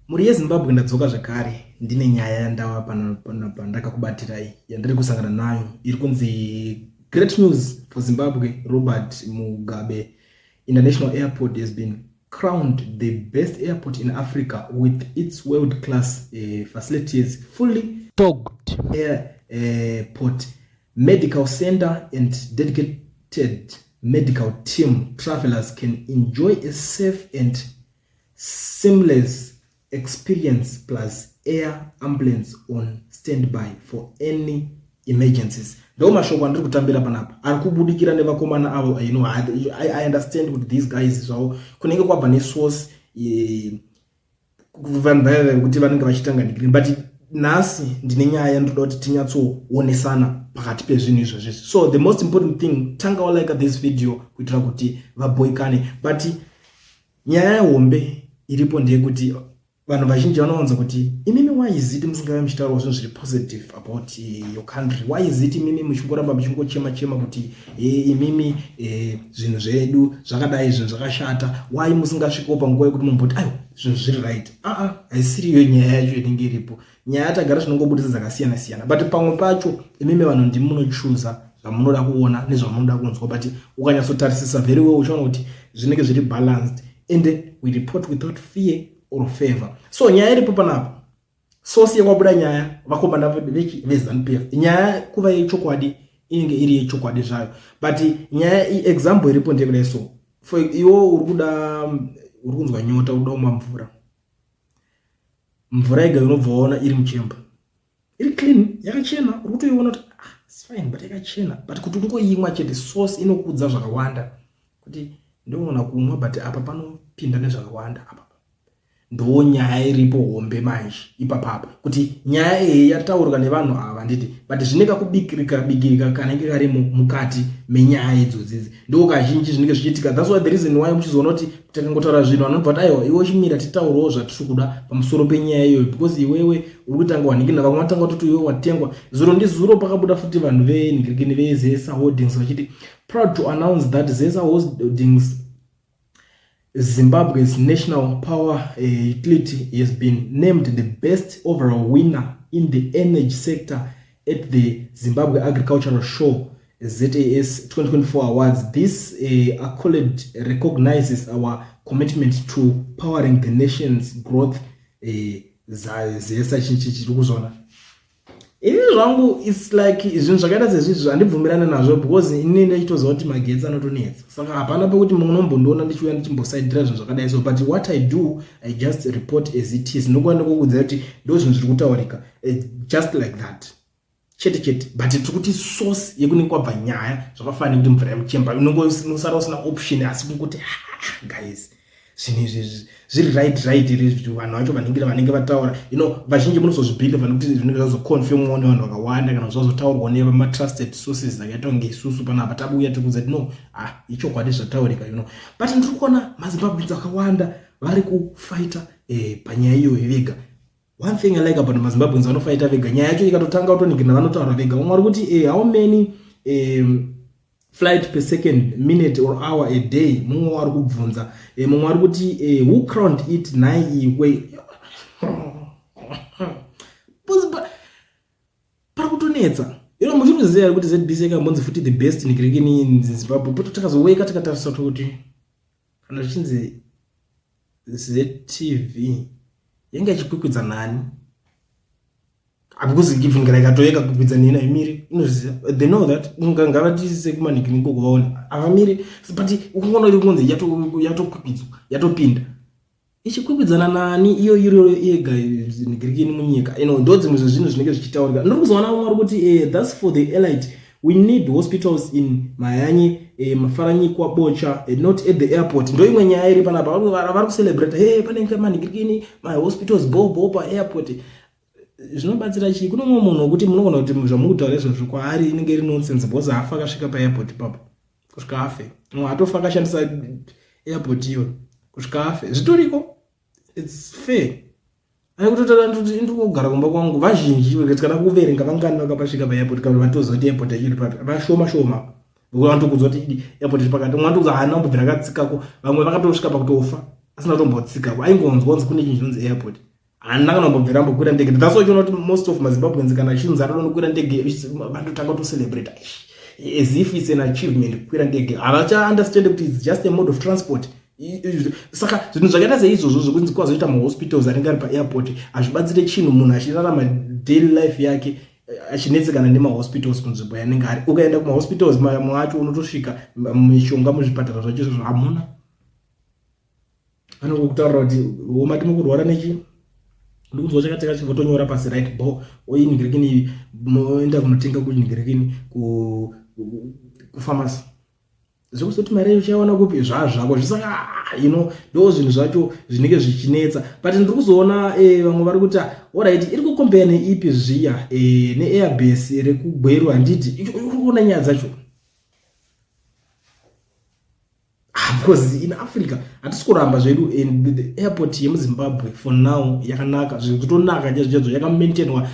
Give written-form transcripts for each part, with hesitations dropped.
Mhuri yeZimbabwe, ndadzoka zvekare ndine nyaya yandava panapa ndakakubatirai, yandiri kusangana nayo iri kunzi "Great news for Zimbabwe: Robert Mugabe International Airport has been crowned the best airport in Africa with its world class facilities, fully stocked airport medical center and dedicated medical team. Travelers can enjoy a safe and seamless experience, plus air ambulance on standby for any emergencies." Ndo mashoko andiri kutambira panapa ari kubudikira nevakomana avo. I understand kuti these guys zvavo kunenge kwabva nesource, vanhu vaya vekuti vanenge vachitanga ndigrini. But nhasi ndine nyaya yandoda kuti tinyatsoonesana pakati pezvinhu izvozvizvi. So the most important thing, tanga walike this video kuitira kuti vaboikane. But nyaya yehombe iripo ndeyekuti vanhu vazhinji vanowanza kuti, "Imimi, why is it musingave muchitaurawo zvinhu zviri positive about your country? Why is it imimi muchingoramba muchingochema chema kuti imimi zvinhu zvedu zvakadai, zvinhu zvakashata? Why musingasvikawo panguva yekuti mumboti, aiwa, zvinhu zviri right?" Aa, haisiriyo nyaya yacho inenge iripo. Nyaya tagara zvinongobudisa dzakasiyana siyana, but pamwe pacho imimi vanhu ndimi munochuza zvamunoda kuona nezvamunoda kunzwa. But ukanyatsotarisisa very well, uchaona kuti zvinenge zviri balanced, and we report without fear or favor. So nyaya iripo panapa, source yekwabuda nyaya, vakomana veZANU PF. Nyaya kuva yechokwadi, inenge iri yechokwadi zvayo, but nyaya, example iripo ndeyekudai. So for iwo uri kuda, uri kunzwa nyota, uri kuda kumwa mvura. Mvura yega unobva waona iri muchemba, iri clean, yakachena, uri kutoiona kuti, ah, it's fine, but yakachena. But kuti ungoimwa chete, source inokuudza zvakawanda kuti ndoona kumwa, but apa panopinda nezvakawanda apa. Ndo nyaya iripo hombe manje ipapapa, kuti nyaya iyi yataurwa nevanhu ava, nditi, but zvine kakubikirika bikirika kanenge karimo mukati menyaya idzodzidzi. Ndo kazhinji zvinenge zvichiitika. That's why the reason why muchizoona kuti takangotaura zvinhu, vanobva kuti, "Aiwa, iwe chimira titaurawo zvatiri kuda pamusoro penyaya iyoyo, because iwewe uri kutanga wanhingina." Vamwe vatanga kutoti iwewe watengwa. Zuro ndizuro pakabuda futi vanhu venhingirikini veZESA Holdings vachiti, "Proud to announce that ZESA Holdings, Zimbabwe's national power utility, has been named the best overall winner in the energy sector at the Zimbabwe Agricultural Show ZAS 2024 Awards. This accolade recognizes our commitment to powering the nation's growth." ZESA chinchi chiri kuzona ini zvangu, it's like zvinhu zvakaita sezvizvi handibvumirane nazvo, because inini ndachitoziva kuti magetsi anotonetsa, saka hapana pekuti munombondiona ndichiuya ndichimbosaidhira zvinhu zvakadai. So but what I do, I just report as it is. Ndokuva ndikukuudzai kuti ndo zvinhu zviri kutaurika, just like that chete chete. But tiri kuti source yekunenge kwabva nyaya, zvakafanira nekuti mvura yemuchemba unosara usina option asi kungoti, guys, zvinhu izvi zviri right iri. Vanhu vacho vanenge vataura, vazhinji munozozvibhilivha nekuti zvinenge zvazoconfirmwawo nevanhu vakawanda kana zvazotaurwa nematrusted sources akaita kunge isusu panapa tabuya tiri kuti, no, ah, ichokwadi zvataurika. But ndiri kuona maZimbabweans akawanda vari kufaita panyaya iyoyo vega. One thing I like about maZimbabweans, vanofaita vega. Nyaya yacho ikatotanga kutoningirina, vanotaura vega. Vamwe vari kuti, "How many flight per second, minute or hour a day?" Mumwe wari kubvunza. Mumwe ari kuti, "Who crowned it nhai iwe?" Pari kutonetsa. Muchinoziva here kuti ZBC yakambonzi futi the best in Zimbabwe? Poto takazoweka tikatarisa kuti kana zvichinzi ZTV yanga ichikwikwidza nani, because even kana ikatoyeka kwikwidza neni, haimiri. Inozviziva, they know that. Ngavatise kumanikini ikoko vaone, havamiri. But ukungoona iri kunzi yatokwikwidzwa, yatopinda, ichikwikwidzana nani iyo iriyo yega nigirikini munyika ino? Ndo dzimwe zvezvinhu zvinenge zvichitaurika. Ndiri kuzoona vamwe vari kuti, "That's for the elite. We need hospitals in Mahanye, Mafaranyikwa, Bocha, not at the airport." Ndo imwe nyaya iri panapa. Vari kucelebrate, hey, pane manhingirikini mahospitals bobo paairport. Zvinobatsira chii kuno mumwe munhu wekuti munogona kuti zvamuri kutaura izvozvo kwaari inenge iri nonsense, because haafa akasvika paairport ipapo kusvika afe. Mumwe atofa akashandisa airport iyo kusvika afe. Zvitoriko, it's fair. Ai kutotaura ndoti ndiri kugara kumba kwangu. Vazhinji kana kuverenga vangani vakapasvika paairport kana vatoziva kuti airport yacho iri papi? Vashoma shoma. Vanotokuudza kuti airport iri pakati, umwe anotokuudza haana kumbobvira akatsikako. Vamwe vakatosvika pakutofa asina kutombotsikako, aingonzwa kunzi kune chinhu chinonzi airport. Handina kana kumbobvira ambokwira ndege. That's why uchiona kuti most of maZimbabweans kana achinzi anoda kukwira ndege, vanotanga kutocelebrate as if it's an achievement kukwira ndege. Havacha understand kuti it's just a mode of transport. Saka zvinhu zvakaita seizvozvo zvekunzi kwazoita mahospitals anenge ari paairport hazvibatsire chinhu. Munhu achirarama daily life yake achinetsekana nemahospitals kunzvimbo yanenge ari. Ukaenda kumahospitals mamwe acho, unotosvika mishonga muzvipatara zvacho izvozvo hamuna. Vanongokutaurira kuti womati mukurwara nechi, ndikunzwa chakati chakati, votonyora pasi, right, bo oinhigirekini, moenda kunotenga kunhigirekini kupharmacy. Zvekuzoti mari yacho uchaiwana kupi, zvazvako zvisaka. Ndo zvinhu zvacho zvinenge zvichinetsa. But ndiri kuzoona vamwe vari kuti, alright, iri kucompare neipi zviya, neairbase rekuGweru, handiti? Uri kuona nyaya dzacho? Ah, because in Africa hatisi kuramba zvedu, and the airport yemuZimbabwe for now yakanaka zvekutonaka chaizvo chaizvo, yakamaintainwa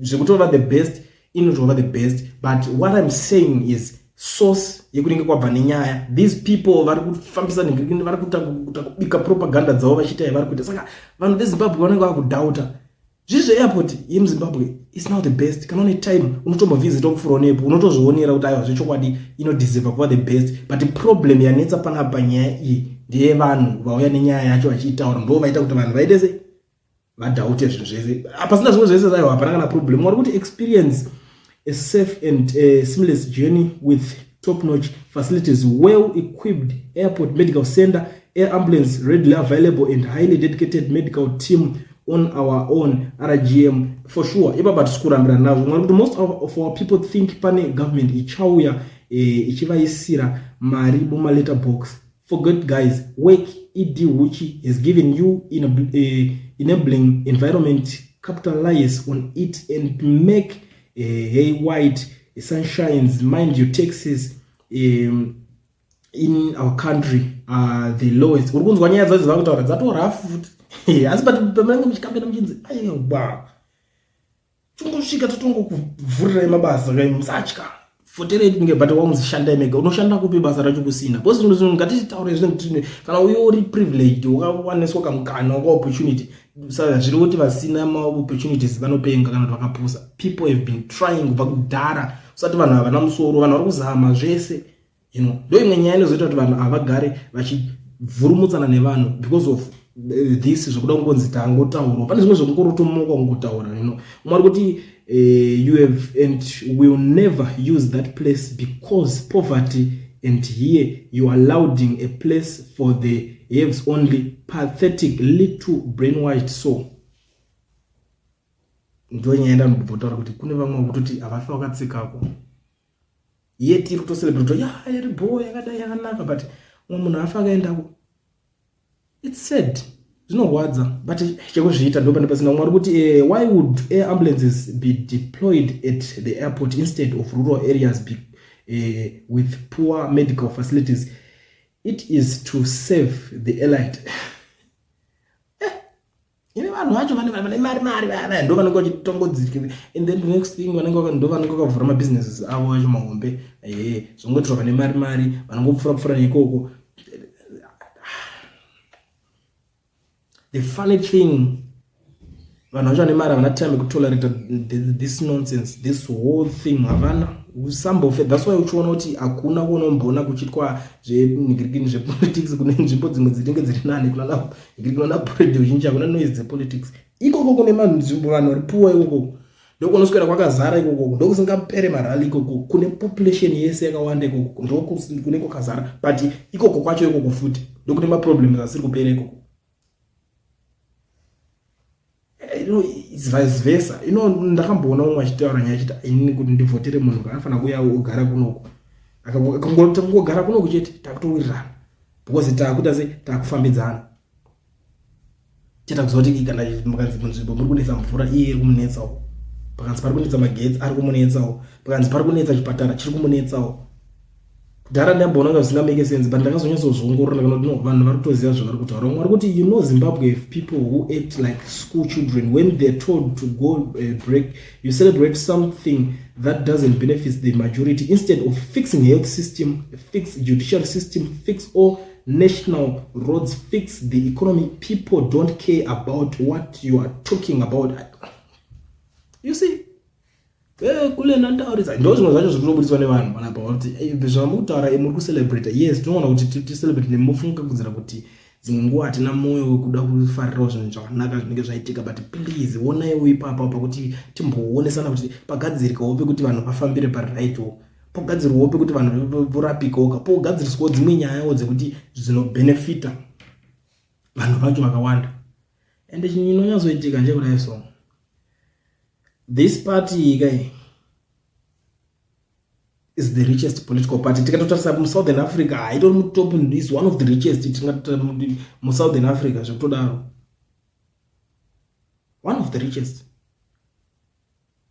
zvekutova the best, inotova the best. But what I'm saying is source yekunenge kwabva nenyaya, these people vari kufambisa nhingirini, vari kuita kubika propaganda dzavo vachiita yavari kuita. Saka vanhu veZimbabwe vanenge vakudoubta zvizvo. Airport yemuZimbabwe is now the best. Kana une time unotombovhizita kupfuura nepo, unotozvionera kuti aiwa, zvechokwadi inodeserva kuva the best. But problem yanetsa panapa panyaya iyi ndeyevanhu vauya nenyaya yacho vachiitaura, ndo vaita kuti vanhu vaite se vadoubte zvinhu zvese. Pasina zvimwe zvese, aiwa, hapana kana problem. Vari kuti experience a safe and seamless journey with top-notch facilities, well-equipped airport medical center, air ambulance readily available and highly dedicated medical team on our own RGM. For sure, ipapa tisi kurambira nazvo. Mwari kuti most of our people think pane government ichauya ichivaisira mari mumaletter box. Forget, guys. Work ED Huchi has given you in a enabling environment, capitalize on it and make hay white sunshines. Mind your taxes in our country are the lowest. Uri kunzwa nyaya dzacho dzava kutaura dzatorafu futi, asi but pamunenge muchikambena muchinzi aiwa, tongosvika totongokuvhurirai mabasa kai, musatya, foterei tinge. But wamunzi mega, unoshanda kupi basa racho kusina? Because zvinhu ngatitaure zvinhu, kana uyo uri privileged, wakawaniswa kamukana, waka opportunity, saka zviri kuti vasina maopportunities vanopenga kana kuti vakapusa. People have been trying kubva kudhara. Usati vanhu havana musoro, vanhu vari kuzama zvese. Ndo imwe nyaya inozoita kuti vanhu havagare vachivhurumutsana nevanhu because of this zvekuda kungonzi tangotaurwa. Pane zvimwe zvekungorotomoka kungotaura. Umwe ari kuti you have and will never use that place because poverty, and here you are loading a place for the haves only. Pathetic little brainwashed. So ndo nyaya ndanobvotaura kuti kune vamwe vekutoti havafi vakatsikako, yet iri kutocelebrate ya iri bho, yakadai, yakanaka, but umwe munhu afa akaendako. It's sad, zvinorwadza, but chekuzviita ndo pane pasina. Mwari kuti why would air ambulances be deployed at the airport instead of rural areas with poor medical facilities? It is to save the elite. Ine vanhu vacho vane mari mari vaya ndo vanenge vachitongodzika, and then the next thing vanenge ndo vanenge vakavhura mabusinesses avo acho mahombe. Ehe, zvongotirwa vane mari mari vanongopfuura pfuura neikoko. The funny thing, vanhu vacho vane mari havana time yekutolerata this nonsense, this whole thing havana usambofe. That's why uchiona kuti hakuna kunomboona kuchiitwa zvenhingirikini zvepolitics kune nzvimbo dzimwe dzinenge dziri nani. Kunana President zhinji hakuna noise dzepolitics ikoko. Kune manzvimbo vanhu vari puwa ikoko, ndokunoswera kwakazara ikoko, ndokusingapere marally ikoko, kune population yese yakawanda ikoko, ndokune kwakazara. But ikoko kwacho ikoko futi ndokune maproblems asiri kupera ikoko. It's vice versa. Ndakamboona umwe achitaura nyaya achiti inini kuti ndivhotere munhu anofanira kuuya ogara kunoku. Akangogara kunoku chete, takutowirirana because taakuita sei, taakufambidzana. Cheta kuziva kuti kana mukanzi munzvimbo muri kunetsa mvura, iye iri kumunetsawo. Pakanzi pari kunetsa magetsi, ari kumunetsawo. Pakanzi pari kunetsa chipatara, chiri kumunetsawo. Kudhara ndamboona kunga zvisingamake sense, but ndakazonyatsozviongorora ndakaona kuti no, vanhu vari kutoziva zvavari kutaura. Vamwe vari kuti, you know, Zimbabwe have people who act like school children when they're told to go break. You celebrate something that doesn't benefit the majority instead of fixing health system, fix judicial system, fix all. National roads fix the economy. People don't care about what you are talking about. You see, kule nantaurisa ndo zvimwe zvacho zviri kutobudiswa nevanhu panapa kuti zvamukutaura, muri kucelebrata. Yes, tinoona kuti ticelebrate nemufunga kudzira kuti dzimwe nguva hatina mwoyo wekuda kufarirawo zvinhu zvakanaka zvinenge zvaitika, but please, onaiwo ipapa pakuti timboonesana kuti pagadzirikawo pekuti vanhu vafambire parightwo, pogadzirwawo pekuti vanhu vorapikawo ka, pogadziriswawo dzimwe nyayawo dzekuti dzinobhenefita vanhu vacho vakawanda. Ende chinhu inonyatsoitika ndechekudai, so this party kai is the richest political party. Tikatotarisa muSouthern Africa, haitori mutop, is one of the richest. Tingatota muSouthern Africa zvekutodaro, one of the richest,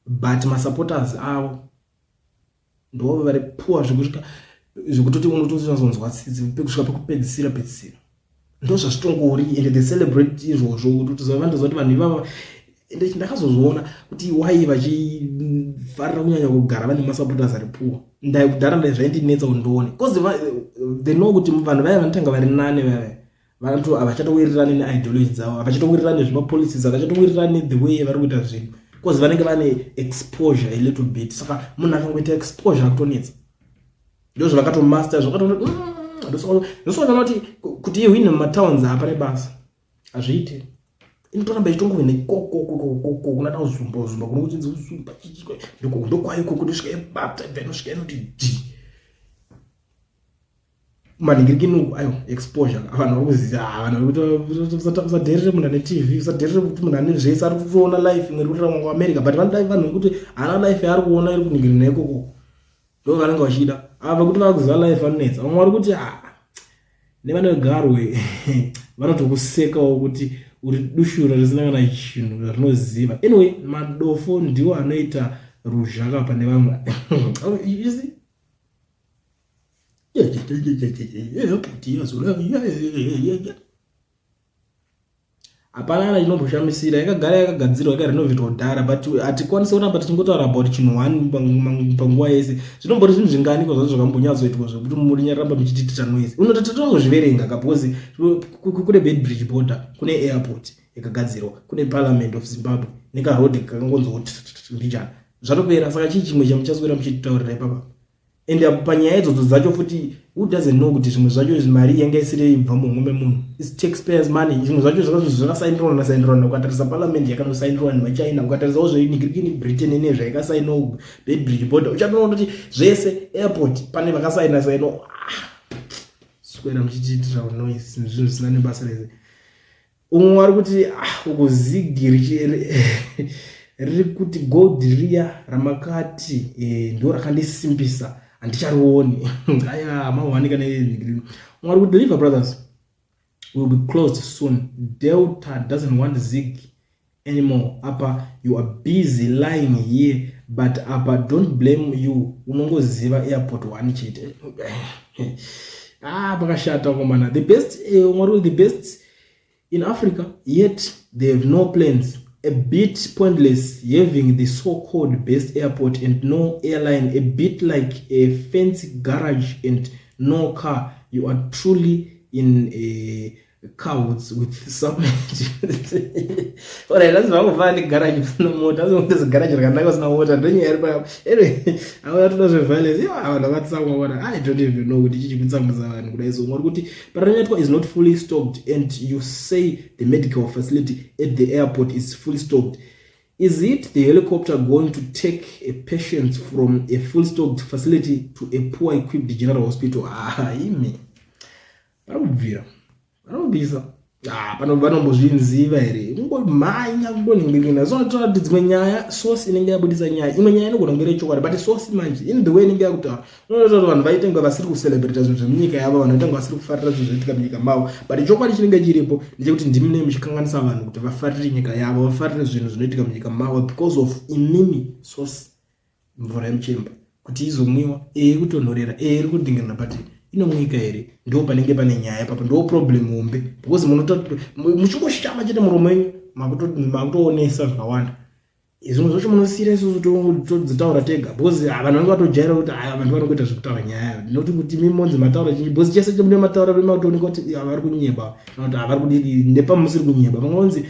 but masupporters avo ndo vari poor zvekusvika zvekutoti unotozonzwa tsitsi pekusvika pekupedzisira pedzisira. Ndo zvazvitongori, and they celebrate izvozvo kuti vandoziva kuti vanhu ivava. Ende ndakazozviona kuti why vachifarira kunyanya kugara vane masupporters ari poor. Kudhara ndai zvaindinetsa kuti ndione, because they know kuti vanhu vaya vanotanga vari nane, vaya vanhu havachatowirirani neideology dzavo, havachatowirirani nezvemapolicies, havachatowirirani the way vari kuita zvinhu, because vanenge vane exposure a little bit. Saka munhu akangoita exposure, akutonetsa. Ndo zvavakatomaster, zvakatondosona kuti ihwine mumatowns hapane basa, hazviiti. Inotoramba ichitongohwina ikokokokoko kunada kuzumba zumba kuno kuchinzi kuzumba ndokwayo ikoko, ndosvika ibata ibva inosvika inoti d manhingirikinuku ayo exposure. Vanhu vari kuziva, vanhu vari kuti usadherere munhu ane TV, usadherere kuti munhu ane zvese ari kutoona life imwe iri kutora kuAmerica, but vanodai vanhu vekuti haana life yaari kuona iri kunhingirina ikoko, ndo vanenge vachida. Ava vekuti vakuziva life vanonetsa. Vamwe vari kuti nevane garwe vanotokusekawo kuti uri dushura risina kana chinhu rinoziva. Anyway, madofo ndiwo anoita ruzhaka pane vamwe. You see, hapana kana chinomboshamisira. Yakagara yakagadzirwa, yakarenovetwa kudhara, but hatikwanisi kuramba tichingotaura about chinhu one panguva yese. Zvinombori zvinhu zvinganikwa zvacho zvakambonyatsoitwa zvekuti murinyaramba muchitiitira noise? Unototongozviverenga ka, because kune Beitbridge border, kune airport yakagadzirwa, kune Parliament of Zimbabwe nekarodhi kakangonzwa mbijana, zvatopera. Saka chii chimwe chamuchaswera muchititaurira ipapa? And apo panyaya idzodzo dzacho futi, who doesn't know kuti zvimwe zvacho izvi mari yanga isiri ibva muhomwe memunhu, is taxpayers' money. Zvimwe zvacho zvakasainirwa nasainirwa. Ukatarisa Parliament yakanosainirwa nemaChina, ukatarisawo zvenigirikini Britain ine zvaikasainawo, Beitbridge border, uchatoona kuti zvese airport pane vakasaina saino. Ah, swera muchitiitira noise zvinhu zvisina nebasa rese. Umwe wari kuti, ah, uku ZiG riri kuti gold riya ramakati ndo rakandisimbisa, handicharioni. Aya mawanika neumwe wari kuti Liver Brothers will be closed soon. Delta doesn't want ZiG anymore. Apa you are busy lying here, but apa don't blame you, unongoziva airport one chete. Ah, pakashata komana. The best, umwe the best in Africa, yet they have no plans. A bit pointless having the so-called best airport and no airline, a bit like a fancy garage and no car. You are truly in a clouds with supplement. Alright, that's vangofana negarage kusina mota, azongezi garage rakanaka kusina mota, ndonyaya iri papo. Anyway, ava toda zveviolence, ivo vanhu vakatsamwa vona. I don't even know kuti chichi kutsamwisa vanhu kudai. So mwari kuti Parirenyatwa is not fully stocked and you say the medical facility at the airport is fully stocked. Is it the helicopter going to take a patient from a full stocked facility to a poor equipped general hospital? Ah, imi vari kubvira vanobvisa. Ah, pano vanombozvinziva here? Kungomhanya, kungoningirina. So toda kuti dzimwe nyaya, source inenge yabudisa nyaya, imwe nyaya inogona kunge iri chokwadi, but source manje in the way inenge yakutaura, unoona kuti vanhu vaite kunge vasiri kucelebrata zvinhu zvemunyika yavo, vanhu vaite kunge vasiri kufarira zvinhu zvinoitika munyika mavo, but chokwadi chinenge chiripo ndechekuti ndimi nei muchikanganisa vanhu kuti vafarire nyika yavo, vafarire zvinhu zvinoitika munyika mavo, because of imimi source. Mvura yemuchemba kuti izomwiwa, iri kutonhorera, iri kudhingirina, but inomwika here? Ndo panenge pane nyaya papo, ndo problem hombe, because muchingoshama chete muromo wenyu, makutoonesa zvakawanda. Zvimwe zvacho munosiyira isusu todzitaura tega, because vanhu vanenge vatojaira kuti aya vanhu vanongoita zvekutaura nyaya, noti kuti mimonzi mataura chinji, because chese chemune mataura vematooneka kuti vari kunyeba kana kuti havari kudii. Nepamusiri kunyeba vangonzi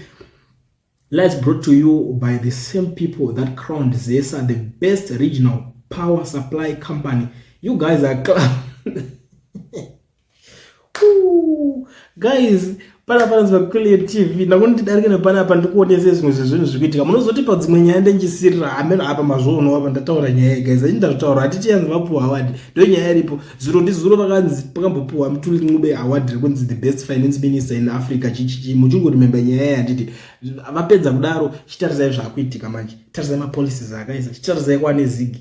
lights brought to you by the same people that crowned ZESA the best regional power supply company. You guys are guys. Pana panonzi paClear TV. Ndakuti ndidarike nepanapa ndikuonese zvimwe zvezvinhu zviri kuitika. Munozoti padzimwe nyaya ndenchisirira hameno apa mazvoono apa ndataura nyaya, guys. Achi ndatotaura hatiti yanzi vapuwa award, ndo nyaya iripo. Zuro ndizuro vakanzi pakambopuwa Mthuli Ncube award rekunzi the best finance minister in Africa. Chichichi muchingoremember nyaya yanditi vapedza kudaro. Chitarisai zvaakuitika manje, tarisai mapolicies akaisa, chitarisai kwane ZiG.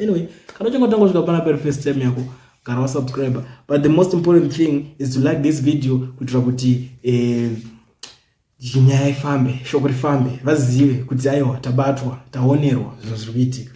Anyway, kana uchingotanga kusvika panapa iri first time yako, gara wasubscribe. But the most important thing is to like this video kuitira kuti nyaya ifambe, shoko rifambe, vazive kuti aiwa, tabatwa, taonerwa zvinhu zviri kuitika.